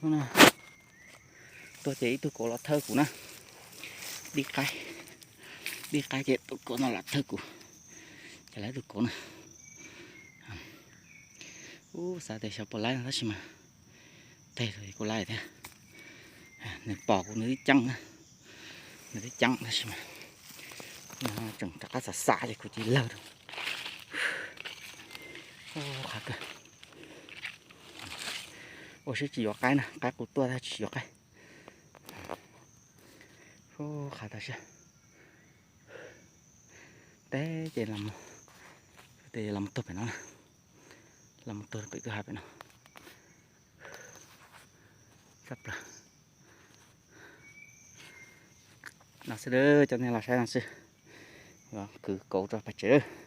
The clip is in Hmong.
Tuaj ces ib tug kauv los thawj kuv na. Dib qaib, dib qaib ces tus kauv no los thawj kuv. Ces lawv tus kauv na. Ub, xav tias xyov puas laib no tab sis mas teg rau kuv laib thiab. Nws pom kuv nws twb ceeb na, nws twb ceeb tab sis mas tseem rov qab xav xav ces kuv cia li lawg rau. Qhav kawg. Ua siab tsis yuav qaib na, qaib qus tuaj tab tsis yuav qaib. Qhav tas siab. Teb ces, ces los mus tuag pem no, los mus tuag pem kwj ha pem no. Tshaj plaws. No xwb, cov neeg los saib no xwb. Kwv kauv rau pem tsev.